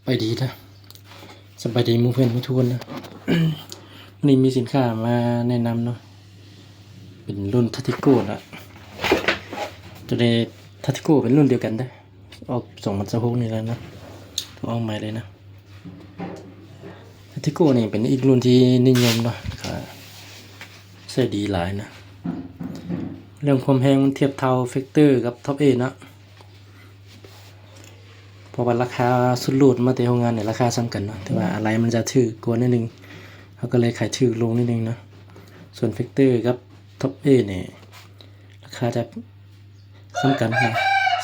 ບາຍດີເດີ ສະບາຍດີໝູ່ເພື່ອນທຸກຄົນເດີ. ມື້ນີ້ມີສິນຄ້າມາແນະນຳເນາະ ເປັນລຸ້ນທາຕິໂກ້ນະ ໂຕນີ້ທາຕິໂກ້ເປັນລຸ້ນດຽວກັນເດີ ອອກສອງພັນຊາວຫົກນີ້ແຫຼະນະ ຖືວ່າອອກໃໝ່ເລີຍນະ. ທາຕິໂກ້ນີ້ເປັນອີກລຸ້ນທີ່ນິຍົມເນາະ ກະໃຊ້ດີຫຼາຍນະ. ເລື່ອງຄວາມແຮງມັນທຽບເທົ່າເຟກເຕີກັບທັອບເອເນາະ ເພາະວ່າລາຄາຊຸດໂຫຼດມາແຕ່ໂຮງງານນີ້ລາຄາສ່ຳກັນເນາະ ແຕ່ວ່າອາໄລມັນຈະຖືກກວ່າໜ້ອຍໜຶ່ງ ເຮົາກໍເລີຍຂາຍຖືກລົງໜ້ອຍໜຶ່ງເນາະ. ສ່ວນເຟກເຕີກັບທັອບເອນີ້ລາຄາຈະສ່ຳກັນເນາະ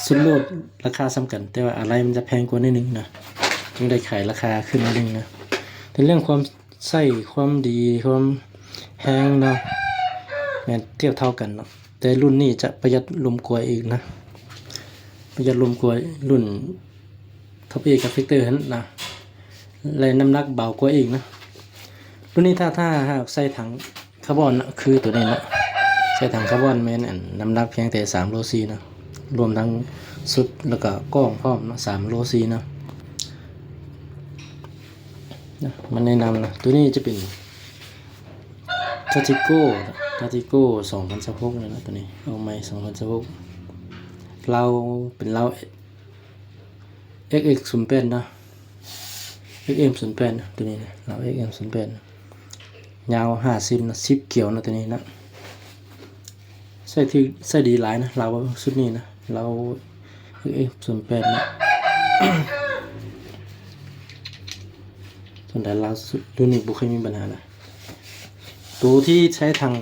ຊຸດໂຫຼດລາຄາສ່ຳກັນ ແຕ່ວ່າອາໄລມັນຈະແພງກວ່າໜ້ອຍໜຶ່ງນະ ຈຶ່ງໄດ້ຂາຍລາຄາຂຶ້ນໜ້ອຍໜຶ່ງນະ. ແຕ່ເລື່ອງຄວາມໃຊ້ ຄວາມດີ ຄວາມແຮງເນາະ ແມ່ນທຽບເທົ່າກັນເນາະ ແຕ່ລຸ້ນນີ້ຈະປະຢັດລົມກວ່າອີກນະ ປະຢັດລົມກວ່າລຸ້ນທັອບເອກັບເຟກເຕີຫັ້ນນະ ແລະ ນ້ຳໜັກເບົາກວ່າອີກນະ. ລຸ້ນນີ້ຖ້າ ຖ້າຫາກໃສ່ຖັງຄາບອນນະ ຄືໂຕນີ້ນະ ໃສ່ຖັງຄາບອນແມ່ນ ອັນ ນ້ຳໜັກພຽງແຕ່ສາມໂລສີ່ນະ ລວມທັງຊຸດ ແລ້ວກໍກ້ອງພ້ອມເນາະ ສາມໂລສີ່ນະ. ນະ ມາແນະນຳນະ ໂຕນີ້ຈະເປັນທາຕິໂກ້ ທາຕິໂກ້ສອງພັນຊາວຫົກນີ້ນະ ໂຕນີ້ອອກໃໝ່ສອງພັນຊາວຫົກ ລາວເປັນລາວເອັກເອັກສູນແປດນະ ເອັກເອັກສູນແປດນະ ໂຕນີ້ນະ ລາວເອັກເອັກສູນແປດນະ ຍາວຫ້າສິບນະ ສິບກຽວນະ ໂຕນີ້ນະ. ໃຊ້ຖືກ ໃຊ້ດີຫຼາຍນະ ລາວຊຸດນີ້ນະ ລາວເອັກເອັກສູນແປດນະ ສ່ວນໃດລາວຊຸດ ລຸ້ນນີ້ບໍ່ເຄີຍມີບັນຫານະ. ໂຕທີ່ໃຊ້ຖັງ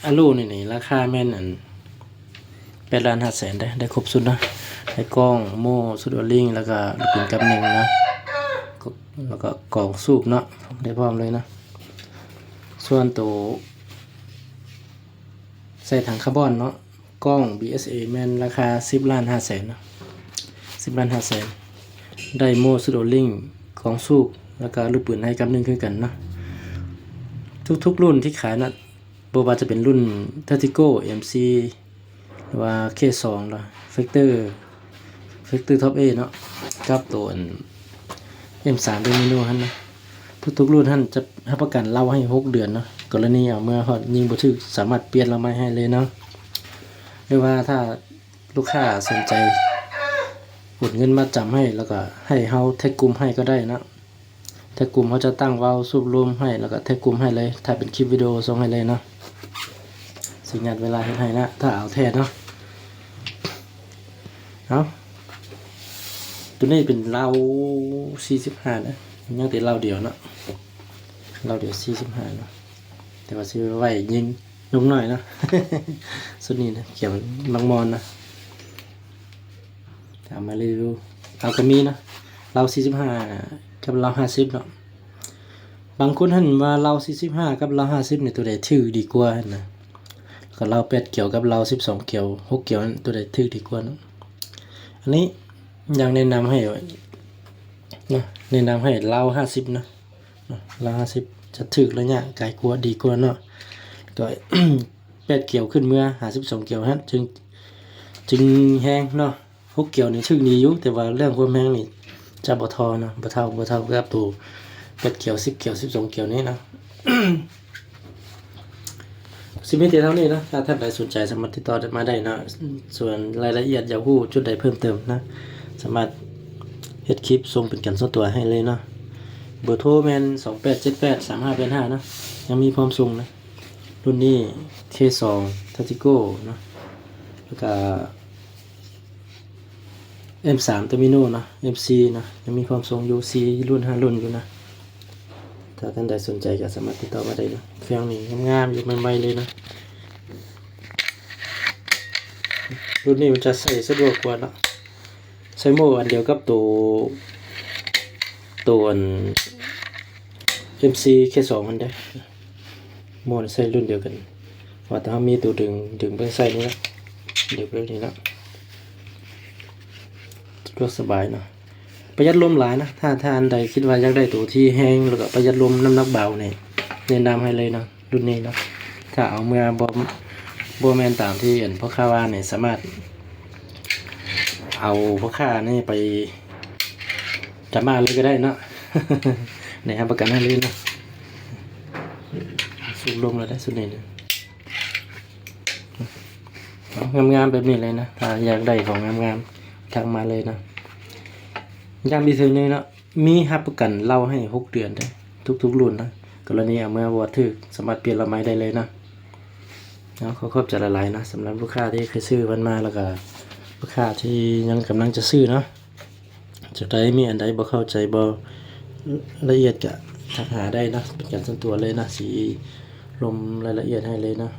ອາໂລນີ້ນີ້ ລາຄາແມ່ນ ອັນ ແປດລ້ານຫ້າແສນເດ້ ໄດ້ຄົບຊຸດນະ ໄດ້ກ້ອງ ໂມ່ ຊຸດໂອລິງ ແລ້ວກະລູກປືນກັບໜຶ່ງນະ ແລ້ວກະກອງສູບເນາະ ໄດ້ພ້ອມເລີຍນະ. ສ່ວນໂຕ ໃສ່ຖັງຄາບອນເນາະ ກ້ອງບີເອັສເອແມ່ນລາຄາສິບລ້ານຫ້າແສນເນາະ ສິບລ້ານຫ້າແສນ ໄດ້ໂມ່ຊຸດໂອລິງ ກອງສູບ ແລ້ວກະລູກປືນໃຫ້ກັບໜຶ່ງຄືກັນເນາະ. ທຸກໆລຸ້ນທີ່ຂາຍນະ ບໍ່ວ່າຈະເປັນລຸ້ນທາຕິໂກ້ ເອັມຊີ ຫຼືວ່າເຄສອງ ຫຼືເຟກເຕີ ເຟກເຕີທັອບເອເນາະ ກັບໂຕອັນ ເອັມສາມໂດມິໂນຫັ້ນນະ ທຸກໆລຸ້ນຫັ້ນຈະຮັບປະກັນລາວໃຫ້ຫົກເດືອນເນາະ. ກໍລະນີເອົາເມືອຮອດຍິງບໍ່ຖືກ ສາມາດປ່ຽນລາວໃໝ່ໃຫ້ເລີຍເນາະ ຫຼືວ່າຖ້າລູກຄ້າສົນໃຈໂອນເງິນມາຈຳໃຫ້ ແລ້ວກໍໃຫ້ເຮົາແທັກກຸ່ມໃຫ້ກໍໄດ້ເນາະ. ແທັກກຸ່ມ ເຮົາຈະຕັ້ງວາວສູບລົມໃຫ້ ແລ້ວກໍແທັກກຸ່ມໃຫ້ເລີຍ ຖ້າເປັນຄລິບວິດີໂອສົ່ງໃຫ້ເລີຍເນາະ. ຊິຍັດເວລາເຮັດໃຫ້ນະ ຖ້າເອົາແທ້ເນາະ. ເອົາ ໂຕນີ້ເປັນລາວສີ່ສິບຫ້ານະ ຍັງແຕ່ລາວດຽວເນາະ ລາວດຽວສີ່ສິບຫ້າເນາະ ແຕ່ວ່າຊິໄວ້ຍິງນົກນ້ອຍເນາະ. ຊຸດນີ້ນະ ຂຽວມັກມອນນະ. ເອົາມາຣີວິວ ເອົາກໍມີເນາະ ລາວສີ່ສິບຫ້າກັບລາວຫ້າສິບເນາະ. ບາງຄົນຫັ້ນວ່າລາວສີ່ສິບຫ້າກັບລາວຫ້າສິບນີ້ ໂຕໃດຖືກດີກວ່າຫັ້ນນະ ແລ້ວກໍລາວແປດກຽວກັບລາວສິບສອງກຽວ ຫົກກຽວນັ້ນ ໂຕໃດຖືກດີກວ່າເນາະ. ອັນນີ້ຢາກແນະນຳໃຫ້ນະ ແນະນຳໃຫ້ລາວຫ້າສິບນະ ລາວຫ້າສິບຈະຖືກໄລຍະໄກກວ່າ ດີກວ່າເນາະ. ກໍ ແປດກຽວຂຶ້ນເມືອຫາສິບສອງກຽວຫັ້ນ ຈຶ່ງ ຈຶ່ງແຮງເນາະ. ຫົກກຽວນີ້ຖືກດີຢູ່ ແຕ່ວ່າເລື່ອງຄວາມແຮງນີ້ຈະບໍ່ທໍ່ເນາະ ບໍ່ເທົ່າ ບໍ່ເທົ່າກັບໂຕແປດກຽວ ສິບກຽວ ສິບສອງກຽວນີ້ເນາະ. ຊິມີແຕ່ເທົ່ານີ້ເນາະ ຖ້າທ່ານໃດສົນໃຈສາມາດຕິດຕໍ່ມາໄດ້ເນາະ. ສ່ວນລາຍລະອຽດຢາກຮູ້ຈຸດໃດເພີ່ມເຕີມນະ ສາມາດເຮັດຄລິບສົ່ງເປັນການສ່ວນຕົວໃຫ້ເລີຍເນາະ. ເບີໂທແມ່ນສອງແປດເຈັດແປດສາມຫ້າແປດຫ້າເນາະ ຍັງມີພ້ອມສົ່ງນະ. ລຸ້ນນີ້ເຄສອງ ທາຕິໂກ້ເນາະ ແລ້ວກະເອັມສາມໂດມິໂນເນາະ ເອັມສີ່ເນາະ ຍັງມີພ້ອມສົ່ງຢູ່ ສີ່ລຸ້ນ ຫ້າລຸ້ນຢູ່ນະ. ຖ້າທ່ານໃດສົນໃຈກໍສາມາດຕິດຕໍ່ມາໄດ້ເນາະ ເຄື່ອງນີ້ງາມໆຢູ່ ໃໝ່ໆເລີຍເນາະ. ລຸ້ນນີ້ມັນຈະໃຊ້ສະດວກກວ່າເນາະ ໃຊ້ໂມ່ອັນດຽວກັບໂຕ ໂຕອັນ ເອັມສີ່ເຄສອງຫັ້ນເດ້. ໂມ່ໃຊ້ລຸ້ນດຽວກັນ ວ່າແຕ່ເຮົາມີໂຕດຶງ ດຶງໄປໃສ່ນີ້ນະ ດຶງໄປນີ້ນະ ສະດວກສະບາຍເນາະ ປະຢັດລົມຫຼາຍນະ. ຖ້າ ຖ້າອັນໃດຄິດວ່າຢາກໄດ້ໂຕທີ່ແຮງ ແລ້ວກໍປະຢັດລົມ ນ້ຳໜັກເບົານີ້ ແນະນຳໃຫ້ເລີຍເນາະ ລຸ້ນນີ້ເນາະ. ຖ້າເອົາເມືອບໍ່ ບໍ່ແມ່ນຕາມທີ່ອັນພໍ່ຄ້າວ່ານີ້ ສາມາດເອົາພໍ່ຄ້ານີ້ໄປ ຕາມມາເລີຍກໍໄດ້ເນາະ ນີ້ຮັບປະກັນໃຫ້ເລີຍເນາະ. ສູບລົມແລ້ວໄດ໋ຊຸດນີ້ນະ ເອົາ ງາມໆແບບນີ້ເລີຍນະ. ຖ້າຢາກໄດ້ຂອງງາມໆ ທັກມາເລີຍເນາະ. ຢ້ຳອີກເທື່ອໜຶ່ງເນາະ ມີຮັບປະກັນເຫຼົ້າໃຫ້ຫົກເດືອນເດ້ ທຸກໆລຸ້ນນະ. ກໍລະນີເອົາເມືອບໍ່ຖືກ ສາມາດປ່ຽນເຫຼົ້າໃໝ່ໄດ້ເລີຍເນາະ. ເອົາ ຂໍຂອບໃຈຫຼາຍໆນະ ສຳລັບລູກຄ້າທີ່ເຄີຍຊື້ມັນມາ ແລ້ວກໍລູກຄ້າທີ່ຍັງກຳລັງຈະຊື້ເນາະ. ຈາກໃດມີອັນໃດບໍ່ເຂົ້າໃຈ ບໍ່ລະອຽດ ກະທັກຫາໄດ້ເນາະ ເປັນການສ່ວນຕົວເລີຍເນາະ ຊິລົງລາຍລະອຽດໃຫ້ເລີຍເນາະ.